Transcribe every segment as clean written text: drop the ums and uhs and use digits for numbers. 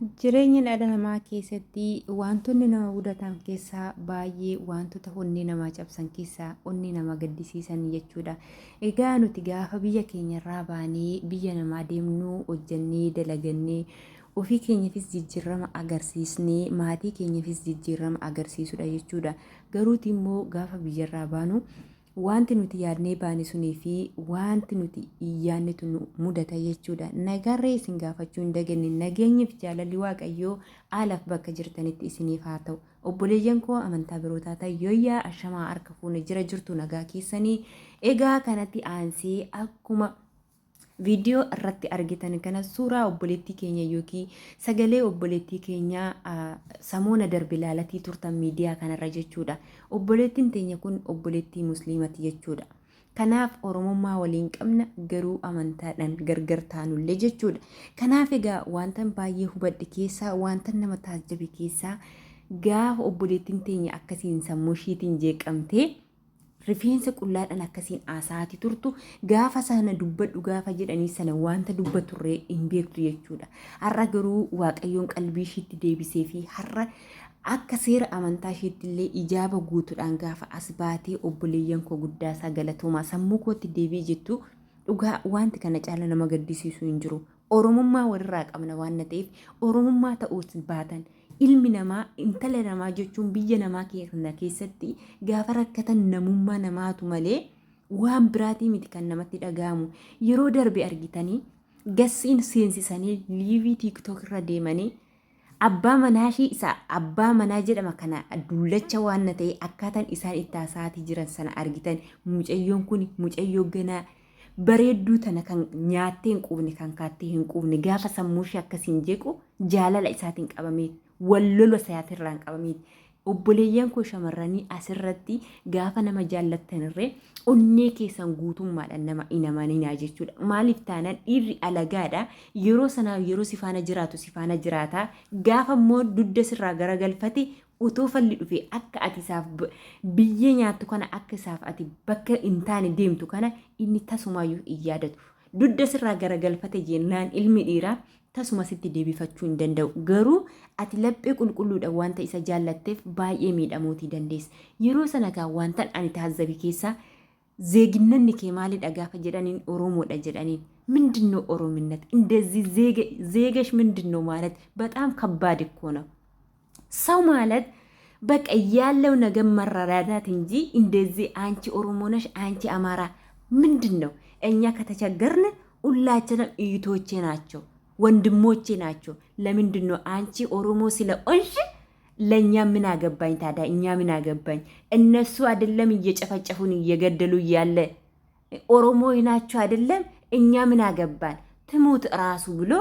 Jireenya dhala namaa keessatti wantoonni nama mudatan keessaa baay'ee wantoota onnee namaa cabsan keessaa onnee nama gaddisiisan jechuudha. Egaa nuti gaafa biyya keenyarraa baanee biyya namaa deemnu hojjannee dalagannee ofii keenyafis jijjiirama agarsiisnee maatii keenyafis jijjiirama agarsiisudha jechuudha. Garuuti immoo gaafa biyyarraa baanu Wanti nuti yaadnee baane sunii fi wanti nuti hin yaadnetu nu mudata jechuudha. Nagarree isin gaafachuu hin daganne nageenyi fi jaalalli Waaqayyoo haalaaf bakka jirtanitti isiniif haa ta'u. Obboleeyyan koo amantaa biroo taatan yooyyaa ashamaa harka fuune jira jirtu nagaa keessanii. Egaa kanatti aansee akkuma Viidiyoo irratti argitan kana suuraa obboleettii keenya yookiin sagalee obboleettii keenyaa samoona darbe ilaalatii turtan miidiyaa kanarra jechuudha. Obboleettiin teenya kun obboleettii musliimati jechuudha. Kanaaf Oromummaa waliin qabna garuu amantaadhaan gargar taanullee jechuudha. Kanaaf egaa wantan baay'ee hubadhe keessaa wantan nama taajjabe keessaa gaafa obboleettiin teenya akkasiin sammuu ishiitiin jeeqamtee Rifeensa qullaadhaan akkasiin haasa'aati turtu gaafa sana dubbadhu gaafa jedhanii sana wanta dubbaturree hin beektu jechuudha. Har'a garuu Waaqayyoon qalbii ishiitti deebisee fi har'a akka seera amantaa ishiitti illee ijaaba guutuudhaan gaafa as baatee obboleeyyan koo guddaasaa galatoomaa sammuu kootti deebi'e jettu dhugaa wanti kana caala nama gaddisiisu hin jiru. Oromummaa walirraa qabna waan na ta'eef Oromummaa ta'uus baatan ilmi namaa intala namaa jechuun biyya namaa keenya keessatti gaafa rakkatan namummaa namaatu malee waan biraatii miti kan namatti dhaga'amu. Yeroo darbe argitanii gassiin seensisanii liivii tiiktook irra deemanii abbaa manaashii isa abbaa manaa jedhama kana dullacha waan na ta'e akkaataan isaan itti haasa'aatii jiran sana argitan mucayyoon kun mucayyoo ganaa bareedduu tana kan nyaattee hin quufne kan kaattee hin quufne gaafa sammuu ishee akkasiin jeequ jaalala isaatiin qabamee wal lola isaatirraan qabamee obboleeyyan koo shamarranii asirratti gaafa nama jaallattanirree onnee keessan guutummaadhaan nama hin amaninaa jechuudha. Maaliif taanaan dhiirri alagaadha. Yeroo sanaaf yeroo si faana jiraatu si faana jiraata. Gaafa immoo dugda sirraa garagalfate Otoo falli dhufee akka ati isaaf biyyee nyaattu kana akka isaaf ati bakka hin taane deemtu kana inni tasumaayyuu hin yaadatu. Dugda sirraa garagalfate jennaan ilmi dhiiraa tasuma sitti deebifachuu hin danda'u. Garuu ati laphee qulqulluudhaan wanta isa jaallatteef baay'ee miidhamuutii dandeessa. Yeroo sana gaa wantan ani taazzabe keessaa Zeeginnanni kee maalidha gaafa jedhaniin Oromoodha jedhaniin. ምንድን ኦሮምነት? እንደዚህ ዜገሽ ምንድን ነው ማለት በጣም ከባድ እኮ ነው። ሰው ማለት በቃ ያለው ነገር መረዳዳት እንጂ እንደዚህ አንቺ ኦሮሞ ነሽ አንቺ አማራ ምንድን ነው? እኛ ከተቸገርን ሁላችንም እህቶቼ ናቸው፣ ወንድሞቼ ናቸው። ለምንድን ነው አንቺ ኦሮሞ ስለሆንሽ ለእኛ ምን አገባኝ ታዲያ? እኛ ምን አገባኝ? እነሱ አይደለም እየጨፈጨፉን እየገደሉ እያለ ኦሮሞ ናቸው አይደለም እኛ ምን አገባን? ትሙት ራሱ ብሎ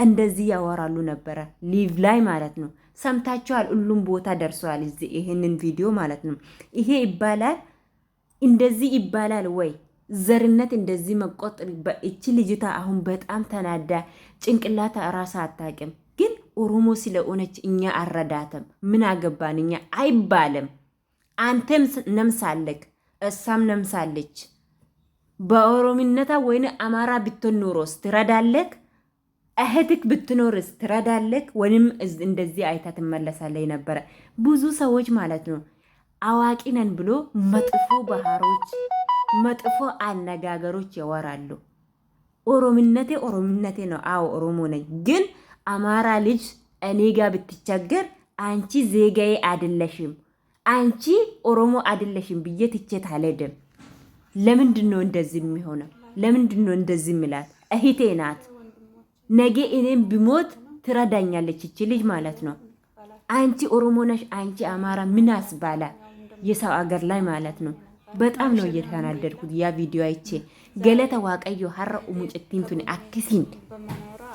እንደዚህ ያወራሉ ነበረ፣ ሊቭ ላይ ማለት ነው። ሰምታችኋል። ሁሉም ቦታ ደርሰዋል፣ እዚህ ይህንን ቪዲዮ ማለት ነው። ይሄ ይባላል እንደዚህ ይባላል ወይ? ዘርነት እንደዚህ መቆጠር። እቺ ልጅቷ አሁን በጣም ተናዳ ጭንቅላታ ራሳ አታውቅም። ግን ኦሮሞ ስለሆነች እኛ አረዳትም ምን አገባን እኛ አይባልም። አንተም ነምሳለክ እሳም ነምሳለች። በኦሮሚነታ ወይን አማራ ብትሆን ኖሮስ ትረዳለክ? እህትክ ብትኖርስ ትረዳለክ? ወይም እንደዚህ አይታ ትመለሳለች ነበረ። ብዙ ሰዎች ማለት ነው አዋቂ ነን ብሎ መጥፎ ባህሮች፣ መጥፎ አነጋገሮች ያወራሉ። ኦሮምነቴ ኦሮምነቴ ነው። አዎ ኦሮሞ ነኝ። ግን አማራ ልጅ እኔ ጋር ብትቸገር አንቺ ዜጋዬ አይደለሽም፣ አንቺ ኦሮሞ አይደለሽም ብዬ ትቼት አልሄድም። ለምንድን ነው እንደዚህ የሚሆነው? ለምንድን ነው እንደዚህ የሚላት? እህቴ ናት። ነገ እኔም ብሞት ትረዳኛለች እቺ ልጅ ማለት ነው። አንቺ ኦሮሞ ነሽ፣ አንቺ አማራ ምን አስባላ የሰው አገር ላይ ማለት ነው። በጣም ነው እየተናደድኩት ያ ቪዲዮ አይቼ። Galata Waaqayyo har'a mucattiin tuni akkasiin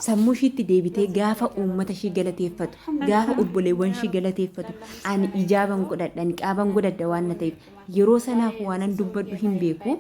sammuu ishiitti deebitee gaafa uummata ishii galateeffatu gaafa obboleewwan ishii galateeffatu ani ijaaban godhadha niqaaban godhadha waan na ta'eef Yeroo sanaaf waanan dubbadhu hin beeku.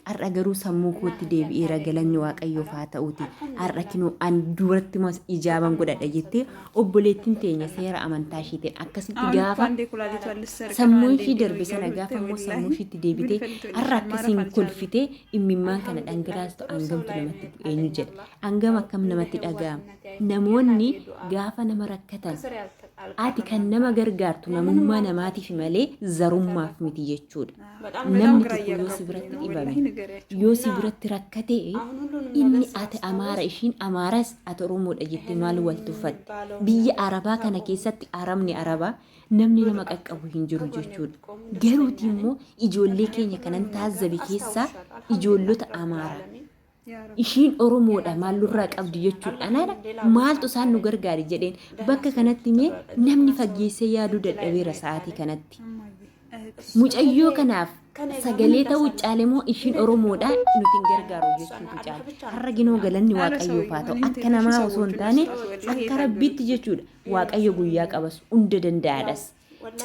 Har'a garuu sammuu kootti deebi'eera galanni Waaqayyoof haa ta'uuti. Har'a kinoo an duratti ijaaban godhadha jettee obboleettiin teenya seera amantaa isheetiin akkasitti አሁን እኮ gaafa አንዴ ኩላሊቷን ልትሰርቅ ነው፣ sammuu አንዴ ishii እንዲህ ነው darbe እያሉ sana ብታይ gaafa immoo ወላሂ sammuu ishiitti ጉድ deebitee ፈልቶልሻል። har'a ማረፍ akkasiin አልቻሉም። kolfitee imimmaan kana dhangalaastu hangamtu namatti eenyu jedha hangam akkam namatti dhaga'ama. Namoonni gaafa nama rakkatan ati kan nama gargaartu namummaa namaatiif malee zarummaaf miti jechuudha. በጣም Namni ግራ tokko yoo si እያጋቡኝ biratti ነው dhibame ወላሂ ንገሪያቸው። yoo si biratti rakkate inni ati Amaara ishiin Amaaras ati Oromoodha jettee maal wal tuffatte? Biyya Arabaa kana keessatti Arabni Arabaa namni nama qaqqabu hin jiru jechuudha. Garuuti immoo ijoollee keenya kanan taazzabe keessaa ijoollota Amaaraa ያ ረብ ishiin Oromoodha maallurraa qabdi jechuudha. Anaadha maaltu isaan nu gargaari jedheen bakka kanatti mee namni fageessee yaaduu dadhabeera sa'aatii kanatti. እማዬ እህቴ Mucayyoo kanaaf sagalee ta'uu caale moo ishiin Oromoodha nuti hin gargaaru jechuutu caale. Har'a ginoo galanni አረ Waaqayyoof ሰውዬው haa ta'u እኔን akka ትንሽ namaa osoo hin ሰዎቹን taane ልስጣት ወላሂ akka የታገሉት Rabbiitti jechuudha. Waaqayyo guyyaa qabas hunda danda'aadhas.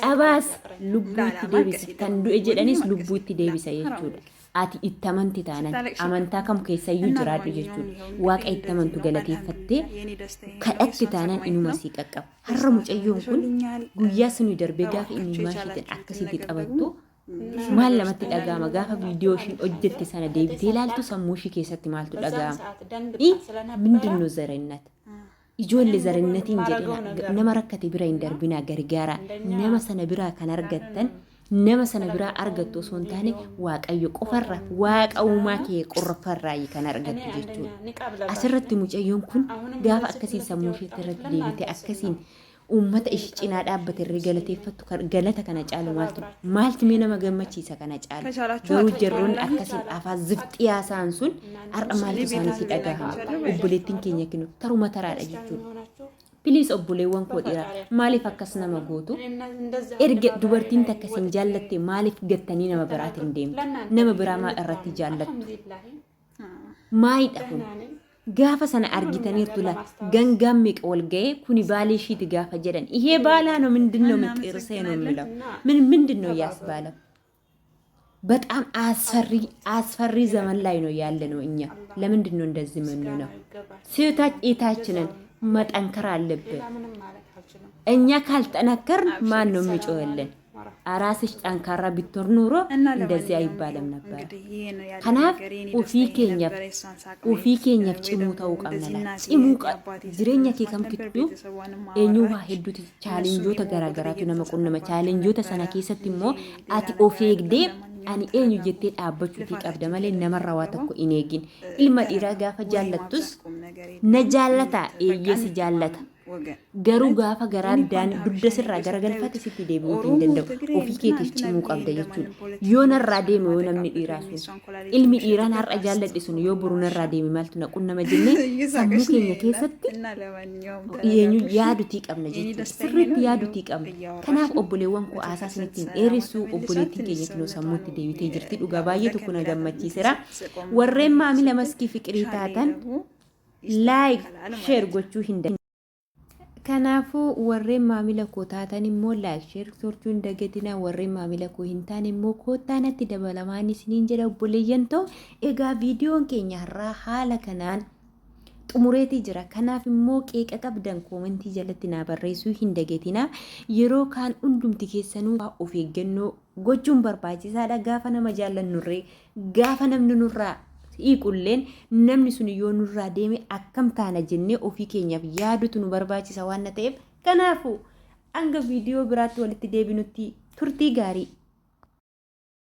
Cabaas lubbuu ላላ itti ማልቀስ deebisa. Kan የለብንም du'e ወላሂ jedhanis ማልቀስ lubbuu itti የለም deebisa ሐራም jechuudha. አለይክ Ati itti amanti taanan ስታለቅሽ amantaa kam keessayyuu እና jiraadhu ለማንኛውም jechuudha. ይኸው Waaqa እንግዲህ itti እንደዚህ amantu ነው። galateeffattee አልሐምዱሊላህ የኔ ደስታ ይሄ ነው። kadhatte የእሷን ሳቅ taanaan ማየት inuma ነው። sii qaqqaba. Har'a ደስታዋ mucayyoon kun ተመልሶልኛል። guyyaa suni darbee gaafa እባካችሁ imimmaan ishiitiin የቻላችሁትን akkasitti ነገር taphattu ደግሞ ብዙ maal ነገር namatti ውስጥ dhaga'ama እንዳለ gaafa viidiyoo ishiin hojjette sana deebitee ilaaltu sammuu ishii keessatti maaltu dhaga'ama? I ምንድን ነው ዘረነት? Ijoollee zarannatiin jedhina nama rakkate bira hin darbinaa gargaaraa nama sana biraa kan argattan nama sana biraa argattu osoo hin taane Waaqayyo qofarra Waaqa uumaa kee qorfarraa kan argattu jechuudha. Asirratti mucayyoon kun gaafa akkasiin sammuu isheetti irratti deebitee akkasiin uummata ishii cinaa dhaabbate irree galateeffattu galata kana caalu maaltu maaltu mee nama gammachiisa kana caalu ከቻላችሁ garuu አጥጡ jarroonni ወላሂ akkasiin afaan zifxiyaa isaan sun har'a እኔ maaltu ቤት isaanitti አስቤዛ dhagahama አግኝቻለሁ። obboleettiin keenya kinu taruma taraadha jechuudha. Piliis obboleewwan koo dhiiraa maaliif akkas nama gootu? Erga dubartiin takka isin jaallatte maaliif gattanii nama biraatiin deemtu? Nama biraa maa irratti jaallattu? Maalidha kun? Gaafa sana argitaniirtu la gangaan meeqa wal ga'ee kuni baalee ishiiti gaafa jedhan ይሄ ባላ ነው ምንድን ነው ምጥርሴ ነው የሚለው ምን ምንድን ነው ያስባለው? በጣም አስፈሪ አስፈሪ ዘመን ላይ ነው ያለ ነው። እኛ ለምንድን ነው እንደዚህ የምንሆነው? ሴታች የታችንን መጠንከር አለብን። እኛ ካልጠነከርን ማን ነው የሚጮህልን? ራስሽ ጠንካራ ብትሆን ኑሮ እና እንደዚህ ለማንኛውም አይባልም ይኸው ነበረ። እንግዲህ ይሄ ነው ያለው Kanaaf ነገር። የኔ ደስታ ofii ይሄ keenyaaf ነበረ፣ የእሷን ሳቅ ofii ማየት keenyaaf ወይ cimuu ደግሞ ta'uu qabna እንደዚህ laata. እናቴ Cimuu እህቴ አባቴ ስትል jireenya kee መስማት kam ነበር። gidduu ቤተሰቧንም eenyuu waa አወራች። hedduutu እነሱም chaalenjoota የሞቁት garaagaraatu nama qunnama. እየተሳቀባቸው Chaalenjoota ነበረ sana keessatti እንጂ immoo ሌላ ati ነገር of eegdee አይደለም። ለማንኛውም ani eenyu ተረጋጉ፣ jettee dhaabbachuutii qabda ልፋታችሁ malee ገደል namarraa waa እንዳይገባ tokko hin eegin. Ilma ገና dhiiraa ነው። gaafa ወሬ jaallattus ማብዛት ቁም ነገር na የለውም። jaallata በቃ eeyyee si jaallata. እንተማመን ወገን። Garuu እውነት gaafa garaa እኔ እኮ daan አንድ dugda ሀበሻ ነኝ sirraa ብለሽ ስታዩት garagalfate sitti deebi'uutii hin ኦሮሞ፣ danda'u. ትግሬ፣ Ofii እንትና keetiif እንትና cimuu ብዬ qabda እንደማንም jechuudha. ፖለቲከኛ Yoo narraa deeme yoo namni ስለማጠቃበት dhiiraa ወይም sun የእሷን ኩላሊት ilmi dhiiraan የሚሸጥበት har'a jaalladhe sun yoo boru አስጠላሻ narraa deeme maaltu na qunnama jennee sammuu እየሳቀሽ ነው keenya የለም። keessatti እና ለማንኛውም eenyu ተረጋጉ እሺ። yaadutii qabna የኔ jechuudha. ደስታ ይሄ ነው። Sirriitti ይኸው yaadutii qabna. እያወራች Kanaaf ነው። obboleewwan koo መቶ haasaa ፐርሰንት isinittiin ሰላሟ dheeressuu ተመልሷል። obboleettiin ትንሽ keenya kinoo ሰውነቷ sammuutti ነው deebitee jirti. Dhugaa ያው baay'ee tokko ደከም na ይላታል gammachiiseera. ስትስቆም Warreen ምናምን maamila ስትል maskii fiqirii ሻሌ taatan ደግሞ like ይስተካከላል share ማለት ነው። gochuu hin dandeenye. Kanaafuu warreen maamila koo taatan immoo like share gochuu hin dagatinaa warreen maamila koo hin taane immoo koottaa natti dabalamaan isiniin jedha obboleeyyan ta'u egaa viidiyoon keenya har'aa haala kanaan xumureetii jira. Kanaaf immoo qeeqa qabdan koomentii jalatti naa barreessuu hin dagatinaa. Yeroo kaan hundumti keessanuu of eeggannoo gochuun barbaachisaadha. Gaafa nama jaallannurree gaafa namni nurraa hiiqulleen namni sun yoo nurraa deeme akkam taana jennee ofii keenyaaf yaadutu nu barbaachisa waan ta'eef kanaafuu hanga viidiyoo biraatti walitti deebinutti turtii gaarii.